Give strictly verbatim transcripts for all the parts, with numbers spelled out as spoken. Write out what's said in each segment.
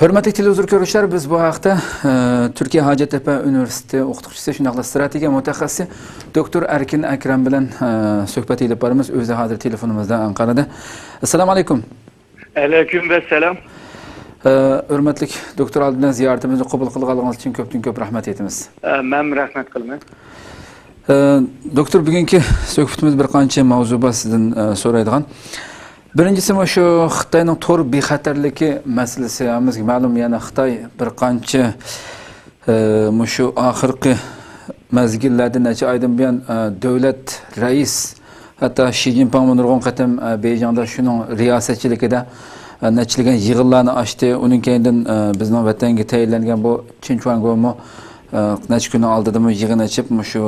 ھۆرمەتلىك تېلېۋىزور كۆرۈشلەر، بىز بۇ ھەقتە، ئە، تۈركىيە ھاجەتتەپە ئۇنىۋېرسىتېتى ئوقۇتقۇچىسى، شۇنداقلا ئىستراتېگىيە مۇتەخەسسىسى دوكتور ئەركىن ئەكرەم بىلەن، ئە، سۆھبەت ئېلىپ بارىمىز. ئۆزى ھازىر تېلېفونىمىزدا ئەنقەرىدە. ئەسسالامۇ ئەلەيكۇم. ئەلەيكۇم ۋەسسالام. ئە، ھۆرمەتلىك دوكتور، ئالدىن بىلەن زىيارىتىمىزنى قوبۇل قىلغانلىقىڭىز ئۈچۈن كۆپتىن كۆپ رەھمەت ئېيتىمىز. ئە، مەن رەھمەت قىلىمەن. ئە، دوكتور، بۈگۈنكى سۆھبىتىمىز بىر قانچە ماۋزۇ بار سىزدىن، ئە، سورايدىغان. بىرىنچىسى، مۇشۇ خىتاينىڭ تور بىخەتەرلىكى مەسىلىسى. ھەممىمىزگە مەلۇم، يەنە خىتاي بىر قانچە، ئە، مۇشۇ ئاخىرقى مەزگىللەردە نەچچە ئايدىن بۇيان، ئە، دۆلەت رەئىس، ھەتتا شى جىنپىڭمۇ نۇرغۇن قېتىم، ئە، بېيجىڭدا شۇنىڭ رىياسەتچىلىكىدە، ئە، نەچچىلىگەن يىغىنلارنى ئاچتى. ئۇنىڭ كەينىدىن، ئە، بىزنىڭ ۋەتەنگە تەيىنلەنگەن بۇ چېن چۈەنگومۇ، ئە، نەچچە كۈننىڭ ئالدىدىمۇ يىغىن ئېچىپ، مۇشۇ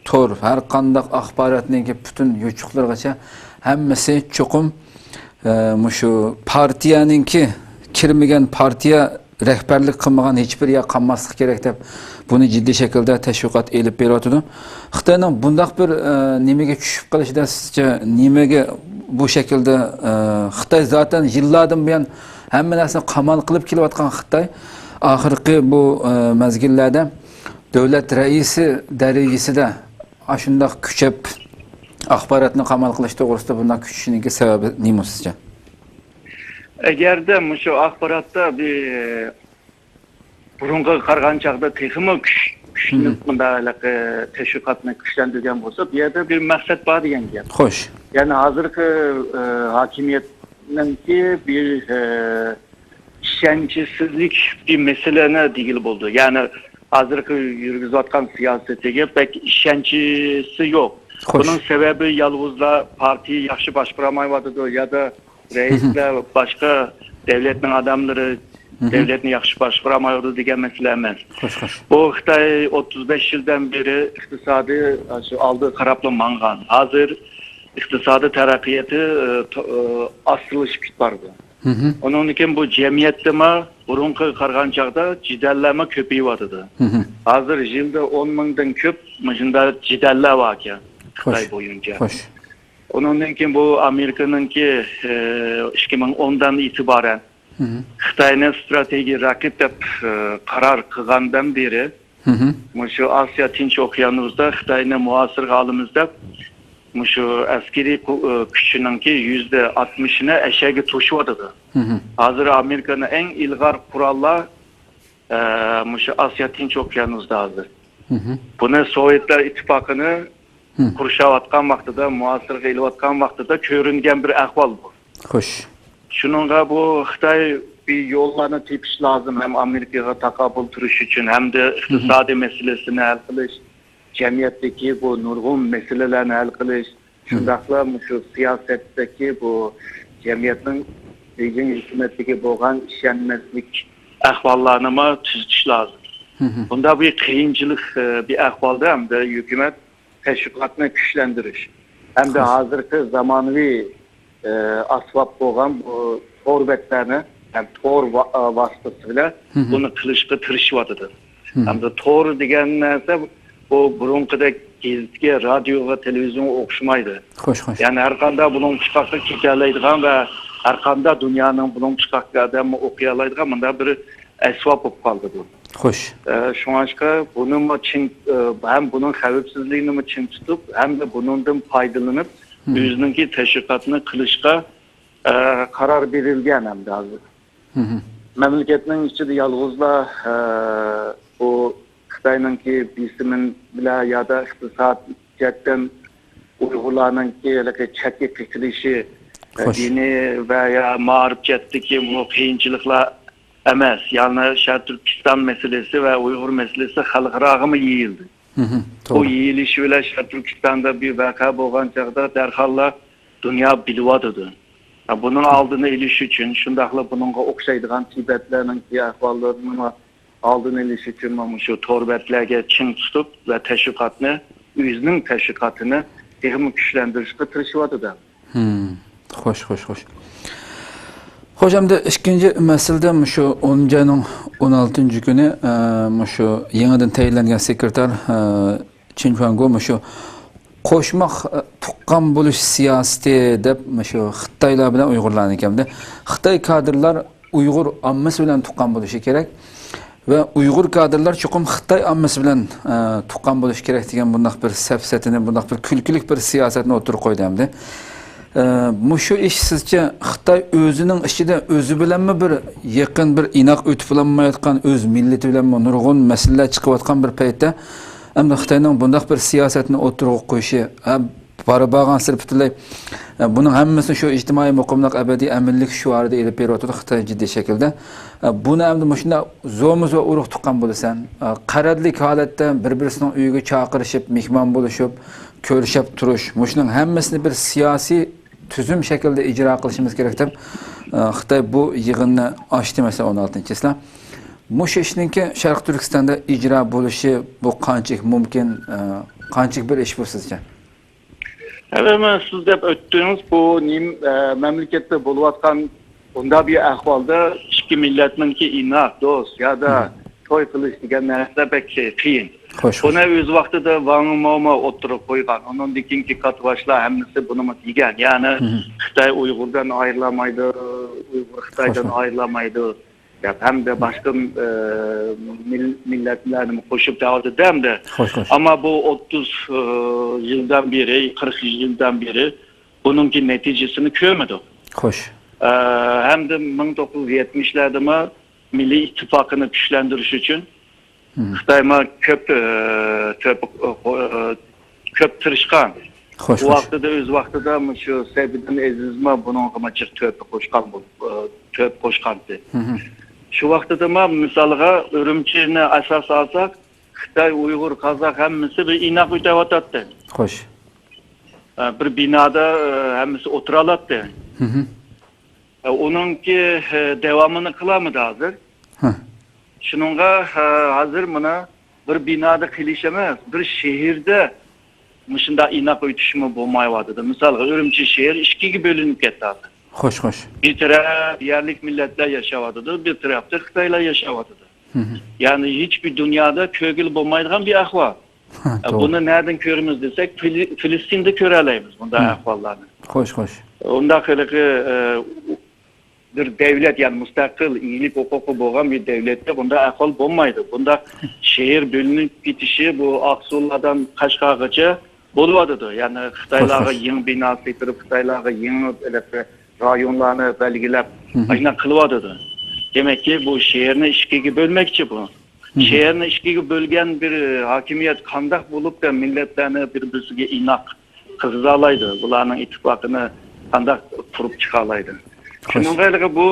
تور، ھەر قانداق ئاخباراتنىڭكى پۈتۈن يوچۇقلىرىغىچە ھەممىسى چوقۇم، ئە، مۇشۇ پارتىيەنىڭكى، كىرمىگەن پارتىيە رەھبەرلىك قىلمىغان ھېچبىر يەر قالماسلىقى كېرەك دەپ، بۇنى جىددىي شەكىلدە تەشۋىقات ئېلىپ بېرىۋاتىدۇ. خىتاينىڭ بۇنداق بىر، ئە، نېمىگە چۈشۈپ قېلىشىدا سىزچە نېمىگە بۇ شەكىلدە، ئە، خىتاي زاتەن يىللاردىن بۇيان ھەممە نەرسىنى قامال قىلىپ كېلىۋاتقان خىتاي ئاخىرقى بۇ، ئە، مەزگىللەردە دۆلەت رەئىسى دەرىجىسىدە ئاشۇنداق كۈچەپ ئاخباراتنى قامال قىلىش توغرىسىدا بۇنداق كۈچىشىنىڭكى سەۋەبى نېمە سىزچە؟ ئەگەردە مۇشۇ ئاخباراتتا بىر بۇرۇنقىغا قارىغان چاغدا تېخىمۇ كۈچ-، كۈچلىنىپ، مم، مۇنداق ھېلىقى تەشۋىقاتنى كۈچلەندۈرگەن بولسا، بۇ يەردە بىر مەقسەت بار دېگەن گەپ. خوش. يەنى ھازىرقى، ئە، ھاكىمىيەتنىڭكى بىر، ئە، ئىشەنچسىزلىك بىر مەسىلىنى دېگىلى بولىدۇ. يەنى ھازىرقى يۈرگۈزۈۋاتقان سىياسىتىگە بەك ئىشەنچىسى يوق. خوش. بۇنىڭ سەۋەبى يالغۇزلا پارتىيە ياخشى باشقۇرالمايۋاتىدۇ يا دا رەئىسلەر، باشقا دەۋلەتنىڭ ئادەملىرى، دەۋلەتنى ياخشى باشقۇرالمايۋاتىدۇ دېگەن مەسىلە ئەمەس. خوش، خوش. بۇ خىتاي ئوتتۇز بەش يىلدىن بېرى ئىقتىسادى شۇ ئالدىغا قاراپلا ماڭغان. ھازىر ئىقتىسادىي تەرەققىياتى، ئە، تو-، ئە، ئاستىلىشىپ كېتىپ بارىدۇ. ئۇنىڭدىن كېيىن بۇ جەمئىيەتتىمۇ بۇرۇنقىغا قارىغان چاغدا جېدەللەرمۇ كۆپىيىۋاتىدۇ. ھازىر يىلدا ئون مىڭدىن كۆپ مۇشۇنداق جېدەللەر باركەن خىتاي بويىچە. خوش. ئۇنىڭدىن كېيىن بۇ ئامېرىكىنىڭكى، ئە، ئىككى مىڭ ئوندىن ئېتىبارەن خىتاينى ئىستراتېگىيە رەقىب دەپ، ئە، قارار قىلغاندىن بېرى، مۇشۇ ئاسىيا تىنچ ئوكيانۇسىدا خىتاينى مۇھاسىرىگە ئالىمىز دەپ، مۇشۇ ئەسكىرىي قۇ-، ئە، كۈچىنىڭكى يۈزدە ئاتمىشىنى ئەشەگە توشۇۋاتىدۇ. ھازىر ئامېرىكىنىڭ ئەڭ ئىلغار قوراللار، ئە، مۇشۇ ئاسىيا تىنچ ئوكيانۇسىدا ھازىر. بۇنى سوۋېتلار ئىتتىپاقىنى قۇرشاۋاتقان ۋاقتىدا، مۇھاسىرىگە ئېلىۋاتقان ۋاقتىدا كۆرۈنگەن بىر ئەھۋال بۇ. خوش. شۇنىڭغا بۇ خىتاي بىر يوللارنى تېپىش لازىم، ھەم ئامېرىكىغا تاقابىل تۇرۇش ئۈچۈن، ھەمدە ئىقتىسادىي مەسىلىسىنى ھەل قىلىش، جەمئىيەتتىكى بۇ نۇرغۇن مەسىلىلەرنى ھەل قىلىش، شۇنداقلا مۇشۇ سىياسەتتىكى بۇ جەمئىيەتنىڭ بېيجىڭ ھۆكۈمەتلىكى بولغان ئىشەنمەسلىك ئەھۋاللارنىمۇ تۈزىتىش لازىم. بۇنداق بىر قىيىنچىلىق، ئە، بىر ئەھۋالدا ھەمدە ھۆكۈمەت تەشۋىقاتنى كۈچلەندۈرۈش ھەمدە ھازىرقى زامانىۋى، ئە، ئەسۋاب بولغان بۇ تور بەتلەرنى ھەم تور ۋا-، ئە، ۋاسىتىسى بىلەن بۇنى قىلىشقا تىرىشىۋاتىدۇ. ھەمدە تور دېگەن نەرسە بۇ بۇرۇنقىدەك گېزىتكە، رادىيوغا، تېلېۋىزىيونغا ئوخشىمايدۇ. خوش، خوش. يەنى ھەر قانداق بۇلۇڭ-پۇچقاققا كېتەلەيدىغان ۋە ھەر قانداق دۇنيانىڭ بۇلۇڭ-پۇچقاقلىرىدىمۇ ئوقۇيالايدىغان مۇنداق بىر ئەسۋاب بولۇپ قالدى بۇ. خوش. ئە، شۇڭلاشقا بۇنىمۇ چىڭ، ئە، ھەم بۇنىڭ خەۋپسىزلىكىنىمۇ چىڭ تۇتۇپ، ھەمدە بۇنىڭدىن پايدىلىنىپ، ئۆزىنىڭكى تەشۋىقاتنى قىلىشقا، ئە، قارار بېرىلگەن ئەمدى ھازىر. مەملىكەتنىڭ ئىچىدە يالغۇزلا، ئە، بۇ خىتاينىڭكى بېسىمى بىلەن يا دا ئىقتىساد جەھەتتىن ئۇيغۇرلارنىڭكى ھېلىقى چەتكە قېقىلىشى، خوش. دىنىي ۋە يا مائارىپ جەھەتتىكى بۇ قىيىنچىلىقلار ئەمەس، يەنى شەرقىي تۈركىستان مەسىلىسى ۋە ئۇيغۇر مەسىلىسى خەلقئاراغىمۇ يېيىلدى. توغرا. بۇ يېيىلىشى بىلەن شەرقىي تۈركىستاندا بىر ۋەقە بولغان چاغدا دەرھاللا دۇنيا بىلىۋاتىدۇ. ھە، بۇنىڭ ئالدىنى ئېلىش ئۈچۈن، شۇنداقلا بۇنىڭغا ئوخشايدىغان تىبەتلەرنىڭكى ئەھۋاللىرىنىمۇ ئالدىنى ئېلىش ئۈچۈن مانا مۇشۇ تور بەتلەرگە چىڭ تۇتۇپ ۋە تەشۋىقاتنى، ئۆزىنىڭ تەشۋىقاتىنى تېخىمۇ كۈچلەندۈرۈشكە تىرىشىۋاتىدۇ. خوش، خوش، خوش. خوش، ئەمدى ئىككىنچى مەسىلىدە مۇشۇ ئونىنچى ئاينىڭ ئون ئالتىنچى كۈنى، ئە، مۇشۇ يېڭىدىن تەيىنلەنگەن سېكرېتار، ئە، چىن چۈەنگو مۇشۇ قوشماق، ئە، تۇغقان بولۇش سىياسىتى دەپ مۇشۇ خىتايلار بىلەن ئۇيغۇرلارنىڭكى ئەمدى خىتاي كادىرلار ئۇيغۇر ئاممىسى بىلەن تۇغقان بولۇشى كېرەك ۋە ئۇيغۇر كادىرلار چوقۇم خىتاي ئاممىسى بىلەن، ئە، تۇغقان بولۇشى كېرەك دېگەن بۇنداق بىر سەپسەتىنى، بۇنداق بىر كۈلكىلىك بىر سىياسەتنى ئوتتۇرىغا قويدى ئەمدى. ئە، مۇشۇ ئىش سىزچە خىتاي ئۆزىنىڭ ئىچىدە ئۆزى بىلەنمۇ بىر يېقىن، بىر ئىناق ئۆتۈپ بولالمايۋاتقان، ئۆز مىللىتى بىلەنمۇ نۇرغۇن مەسىلىلەر چىقىۋاتقان بىر پەيتتە، ئەمدى خىتاينىڭ بۇنداق بىر سىياسەتنى ئوتتۇرىغا قويۇشى، ھە، بارا بارغانسېرى پۈتۈنلەي، ئە، بۇنىڭ ھەممىسىنى شۇ ئىجتىمائىي مۇقىملىق، ئەبەدىي ئەمىنلىك شوئارىدا ئېلىپ بېرىۋاتىدۇ خىتاي جىددىي شەكىلدە. ئە، بۇنى ئەمدى مۇشۇنداق زورمۇ زور ئۇرۇق تۇغقان بولىسەن، ئە، قەرەللىك ھالەتتە بىر-بىرسىنىڭ ئۆيىگە چاقىرىشىپ، مېھمان بولۇشۇپ، كۆرۈشۈپ تۇرۇش، مۇشۇنىڭ ھەممىسىنى بىر سىياسىي تۈزۈم شەكلىدە ئىجرا قىلىشىمىز كېرەك دەپ، ئە، خىتاي بۇ يىغىننى ئاچتى، مەسىلەن، ئون ئالتىنچى چىسلا. مۇشۇ ئىشنىڭكى شەرقىي تۈركىستاندا ئىجرا بولۇشى بۇ قانچىلىك مۇمكىن، ئە، قانچىلىك بىر ئىش بۇ سىزچە؟ ئەمما سىز دەپ ئۆتتىڭىز، بۇ نېم-، ئە، مەملىكەتتە بولۇۋاتقان بۇنداق بىر ئەھۋالدا ئىككى مىللەتنىڭكى ئىناق، دوست يادا توي قىلىش دېگەن نەرسىلەر بەك قىيىن. خوش، خوش. بۇنى ئۆز ۋاقتىدا ۋاڭ موما ئوتتۇرىغا قويغان. ئۇنىڭدىن كېيىنكى كاتۋاشلار ھەممىسى بۇنىمۇ دېگەن. يەنى خىتاي ئۇيغۇردىن ئايرىلالمايدۇ، ئۇيغۇر خىتايدىن ئايرىلالمايدۇ دەپ، ھەمدە باشقا، ئە، مىل-، مىللەتلەرنىمۇ قوشۇپ دەۋاتىدۇ ئەمدى. خوش، خوش. ئەمما بۇ ئوتتۇز، ئە، يىلدىن بېرى، قىرىق يىلدىن بېرى بۇنىڭكى نەتىجىسىنى كۆرمىدۇق. خوش. ئە، ھەمدە مىڭ توققۇز يۈز يەتمىشلەردىمۇ مىللىي ئىتتىپاقىنى كۈچلەندۈرۈش ئۈچۈن خىتايمۇ كۆپ، ئە، كۆپ، ئە، كۆپ تىرىشقان. خوش، بۇ خوش. ۋاقتىدا، ئۆز ۋاقتىدا مۇشۇ سەيپىدىن ئەزىزمۇ بۇنىڭغا جىق تۆھپە قوشقان بولۇپ، ئە، تۆھپە قوشقانتى. شۇ ۋاقتىدىمۇ مىسالغا ئۈرۈمچىنى ئاساس ئالساق، خىتاي، ئۇيغۇر، قازاق ھەممىسى بىر ئىناق ئۆتەۋاتاتتى. خوش. ئە، بىر بىنادا، ئە، ھەممىسى ئولتۇرالاتتى. ئە، ئۇنىڭكى، ئە، داۋامىنى قىلالمىدى ھازىر. شۇنىڭغا، ئە، ھازىر مانا بىر بىنادا قېلىش ئەمەس، بىر شەھەردە مۇشۇنداق ئىناق ئۆتۈشمۇ بولمايۋاتىدۇ. مىسالغا، ئۈرۈمچى شەھىرى ئىككىگە بۆلۈنۈپ كەتتى ھازىر. خوش، خوش. بىر تەرەپ يەرلىك مىللەتلەر ياشاۋاتىدۇ، بىر تەرەپتە خىتايلار ياشاۋاتىدۇ. يەنى ھېچبىر دۇنيادا كۆرگىلى بولمايدىغان بىر ئەھۋال. ئە، بۇنى نەدىن كۆرىمىز دېسەك، فىلى-، فىلىستىندا كۆرەلەيمىز بۇنداق ئەھۋاللارنى. خوش، خوش. ئۇنداق ھېلىقى، ئە، بىر دەۋلەت، يەنى مۇستەقىل، ئىگىلىك ھوقۇقى بولغان بىر دەۋلەتتە بۇنداق ئەھۋال بولمايدۇ. بۇنداق شەھەر بۆلۈنۈپ كېتىشى بۇ ئاقسۇلاردىن قەشقەرغىچە بولۇۋاتىدۇ. يەنى خوش، خىتايلارغا خوش. يېڭى بىنا سېتىلىپ، خىتايلارغا يېڭى رايونلارنى بەلگىلەپ، ئاشۇنداق قىلىۋاتىدۇ. دېمەككى، بۇ شەھەرنى ئىككىگە بۆلمەكچى بۇ. شەھەرنى ئىككىگە بۆلگەن بىر ھاكىمىيەت قانداق بولۇپ مىللەتلەرنى بىر-بىرسىگە ئىناق قىلغۇزالايدۇ؟ بۇلارنىڭ ئىتتىپاقىنى قانداق قۇرۇپ چىقالايدۇ؟ خوش. شۇنىڭغا ھېلىقى بۇ،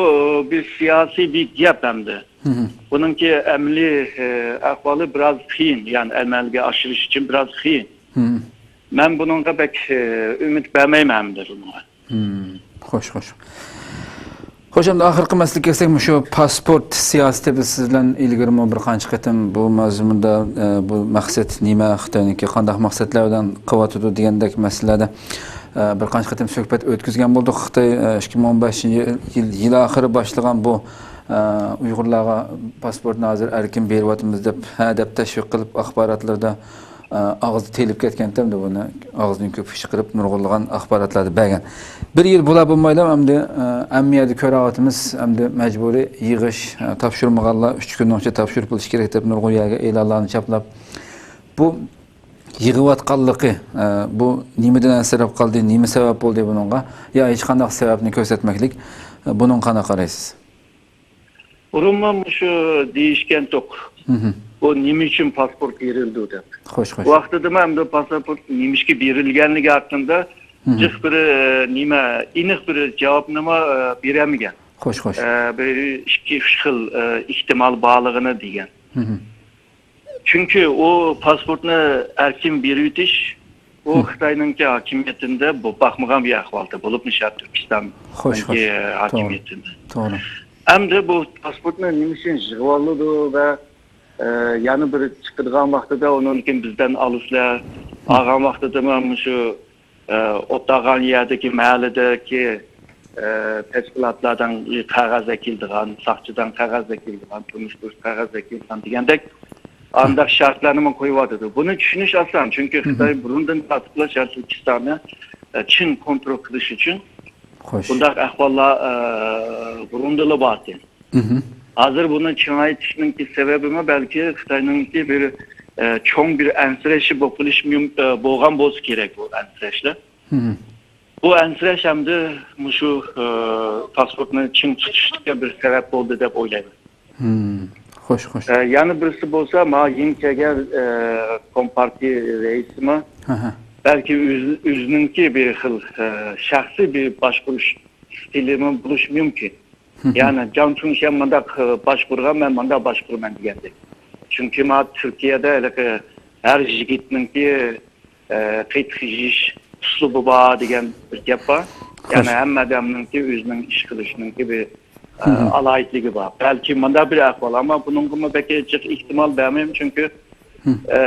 بىر سىياسىي بىر گەپ ئەمدى. بۇنىڭكى ئەمەلىي، ئە، ئەھۋالى بىراز قىيىن، يەنى ئەمەلگە ئاشۇرۇش ئۈچۈن بىراز قىيىن. مەن بۇنىڭغا بەك، ئە، ئۈمىد بەرمەيمەن ئەمدى بۇنىڭغا. خوش، خوش. خوش، ئەمدى ئاخىرقى مەسىلىگە كەلسەك، مۇشۇ پاسپورت سىياسىتى، بىز سىز بىلەن ئىلگىرىمۇ بىر قانچە قېتىم بۇ مەزمۇندا، ئە، بۇ مەقسەت نېمە، خىتاينىڭكى قانداق مەقسەتلەر بىلەن قىلىۋاتىدۇ دېگەندەك مەسىلىلەردە، ئە، بىر قانچە قېتىم سۆھبەت ئۆتكۈزگەن بولدۇق. خىتاي، ئە، ئىككى مىڭ ئون بەشىنچى يىل، يىل ئاخىرى باشلىغان بۇ، ئە، ئۇيغۇرلارغا پاسپورتنى ھازىر ئەركىن بېرىۋاتىمىز دەپ، ھە دەپ تەشۋىق قىلىپ، ئاخباراتلاردا ئاغزى تېيىلىپ كەتكەنتى ئەمدى بۇنى ئاغزىدىن كۆپۈك چىقىرىپ نۇرغۇنلىغان ئاخباراتلاردا بەرگەن. بىر يىل بولا بولمايلا ئەمدى، ئە، ھەممە يەردە كۆرۈۋاتىمىز، ئەمدى مەجبۇرىي يىغىش، ئە، تاپشۇرمىغانلار ئۈچ كۈننىڭ ئىچىدە تاپشۇرۇپ بولۇشى كېرەك دەپ نۇرغۇن يەرگە ئېلانلارنى چاپلاپ، بۇ يىغىۋاتقانلىقى، ئە، بۇ نېمىدىن ئەنسىرەپ قالدى، نېمە سەۋەب بولدى بۇنىڭغا؟ يا ھېچقانداق سەۋەبنى كۆرسەتمەكلىك، ئە، بۇنىڭغا قانداق قارايسىز؟ بۇرۇنمۇ مۇشۇ دېيىشكەنتۇق. بۇ نېمە ئۈچۈن پاسپورت بېرىلىدۇ دەپ. خوش، خوش. ۋاقتىدىمۇ ئەمدى پاسپورت نېمىشقا بېرىلگەنلىكى ھەققىدە جىق بىر، ئە، نېمە، ئېنىق بىر جاۋابنىمۇ، ئە، بېرەلمىگەن. خوش، خوش. ئە، بىر ئىككى، ئۈچ خىل، ئە، ئېھتىمال بارلىقىنى دېگەن. چۈنكى ئۇ پاسپورتنى ئەركىن بېرىۋېتىش، ئۇ خىتاينىڭكى ھاكىمىيىتىدە بولۇپ باقمىغان بىر ئەھۋالدا، بولۇپمۇ شەرقىي تۈركىستان خوش، خوش. ھاكىمىيىتىدە. توغرا. ئەمدى بۇ پاسپورتنى نېمە ئۈچۈن يىغىۋالىدۇ ۋە، ئە، يەنە بىر چىقىدىغان ۋاقتىدا ئۇنىڭدىن كېيىن بىزدىن ئالىسىلەر، ئالغان ۋاقتىدىمۇ مۇشۇ ئە، ئولتۇرغان يەردىكى مەھەللىدىكى، ئە، تەشكىلاتلاردىن قەغەز ئەكېلىدىغان، ساقچىدىن قەغەز ئەكېلىدىغان، تونۇشتۇرۇش قەغەز ئەكېلىدىغان دېگەندەك ئانداق شەرتلەرنىمۇ قويۇۋاتىدۇ. بۇنى چۈشىنىش ئاسان، چۈنكى خىتاي بۇرۇندىن تارتىپلا شەرقىي تۈركىستاننى، ئە، چىڭ كونترول قىلىش ئۈچۈن خوش. بۇنداق ئەھۋاللار، ئە، بۇرۇندىلا بارتى. ھازىر بۇنى چىڭايتىشنىڭكى سەۋەبىمۇ بەلكى خىتاينىڭكى بىر، ئە، چوڭ بىر ئەنسىرەشى بولۇپ قېلىشى مۇم-، ئە، بولغان بولسا كېرەك بۇ ئەنسىرەشلەر. بۇ ئەنسىرەش ئەمدى مۇشۇ، ئە، پاسپورتنى چىڭ تۇتۇشتىكى بىر سەۋەب بولدى دەپ ئويلايمەن. خوش، خوش. ئە، يەنە بىرسى بولسا، ما يېڭى كەلگەن، ئە، كومپارتىيە رەئىسىمۇ بەلكى ئۆز-، ئۆزىنىڭكى بىر خىل، ئە، شەخسىي بىر باشقۇرۇش ئىستىلىمۇ بولۇشى مۇمكىن. يەنى جاڭ چۈڭشەن مۇنداق، ئە، باشقۇرغان، مەن مۇنداق باشقۇرىمەن دېگەندەك. چۈنكى ما تۈركىيەدە ھېلىقى ھەر يىگىتنىڭكى، ئە، قېتىق يېيىش ئۇسلۇبى بار دېگەن بىر گەپ بار. يەنى ھەممە ئادەمنىڭكى ئۆزىنىڭ ئىش قىلىشىنىڭكى بىر، ئە، ئالاھىدىلىكى بار. بەلكى مۇنداق بىر ئەھۋال، ئەمما بۇنىڭغىمۇ بەك جىق ئېھتىمال بەرمەيمەن، چۈنكى، ئە،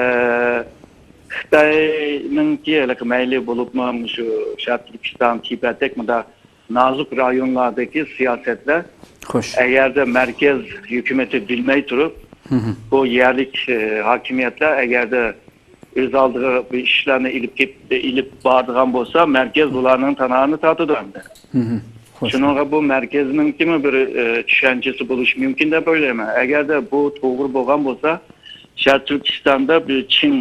خىتاينىڭكى ھېلىقى مەيلى بولۇپمۇ مۇشۇ شەرقىي تۈركىستان، تىبەتتەك مۇنداق نازۇك رايونلاردىكى سىياسەتلەر، ئەگەردە مەركەز ھۆكۈمىتى بىلمەي تۇرۇپ، بۇ يەرلىك، ئە، ھاكىمىيەتلەر ئەگەردە ئۆز ئالدىغا بىر ئىشلارنى ئېلىپ كېلىپ، ئېلىپ بارىدىغان بولسا، مەركەز بۇلارنىڭ تاناۋىنى تارتىدۇ ئەمدى. شۇنىڭغا بۇ مەركەزنىڭكىمۇ بىر، ئە، چۈشەنچىسى بولۇشى مۇمكىن دەپ ئويلايمەن. ئەگەردە بۇ توغرا بولغان بولسا، شەرقىي تۈركىستاندا بىر چىڭ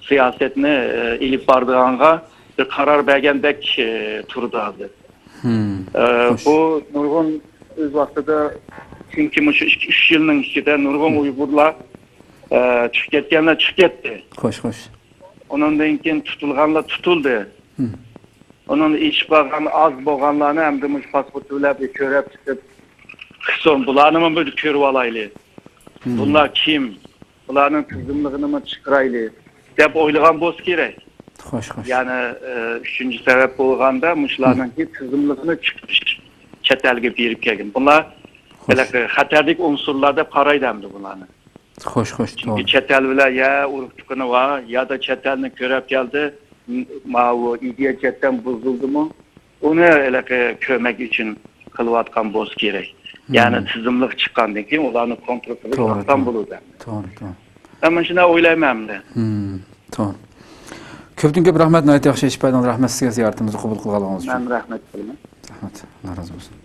سىياسەتنى، ئە، ئېلىپ بارىدىغانغا بىر قارار بەرگەندەك، ئە، تۇرىدۇ ھازىر. ئە، بۇ نۇرغۇن ئۆز ۋاقتىدا، چۈنكى مۇشۇ ئىككى، ئۈچ يىلنىڭ ئىچىدە نۇرغۇن ئۇيغۇرلار، ئە، چىقىپ كەتكەنلەر چىقىپ كەتتى. خوش، خوش. ئۇنىڭدىن كېيىن تۇتۇلغانلار تۇتۇلدى. ئۇنىڭ ئېشىپ قالغان ئاز بولغانلارنى ئەمدى مۇشۇ پاسپورتى بىلەن بىر كۆرۈپ چىقىپ، قىسىم بۇلارنىمۇ بىر كۆرۈۋالايلى. بۇلار كىم؟ بۇلارنىڭ تىزىملىقىنىمۇ چىقىرايلى دەپ ئويلىغان بولسا كېرەك. خوش، خوش. يەنى، ئە، ئۈچىنچى سەۋەب بولغاندا مۇشۇلارنىڭكى تىزىملىقىنى چىقىرىش، چەت ئەلگە بېرىپ كەلگەن. بۇلار خوش. ھېلىقى خەتەرلىك ئۇنسۇرلار دەپ قارايدۇ ئەمدى بۇلارنى. خوش، خوش، چۈنكى توغرا. چەت ئەل بىلەن يا ئۇرۇق تۇغقىنى بار، يادا چەت ئەلنى كۆرۈپ كەلدى، م-، ماۋۇ ئىدىيە جەھەتتىن بۇزۇلدىمۇ، ئۇنى ھېلىقى كۆرمەك ئۈچۈن قىلىۋاتقان بولسا كېرەك. يەنى تىزىملىق چىققاندىن كېيىن ئۇلارنى كونترول قىلىش توغرا، ئاسان توغرا. بولىدۇ. توغرا، توغرا. مەن مۇشۇنداق ئويلايمەن ئەمدى. توغرا. كۆپتىن كۆپ رەھمەت، ناھايىتى ياخشى ئىش بەردىڭىز. رەھمەت سىزگە زىيارىتىمىزنى قوبۇل قىلغانلىقىڭىز ئۈچۈن. مەن رەھمەت قىلىمەن. رەھمەت. ئاللا رازى بولسۇن.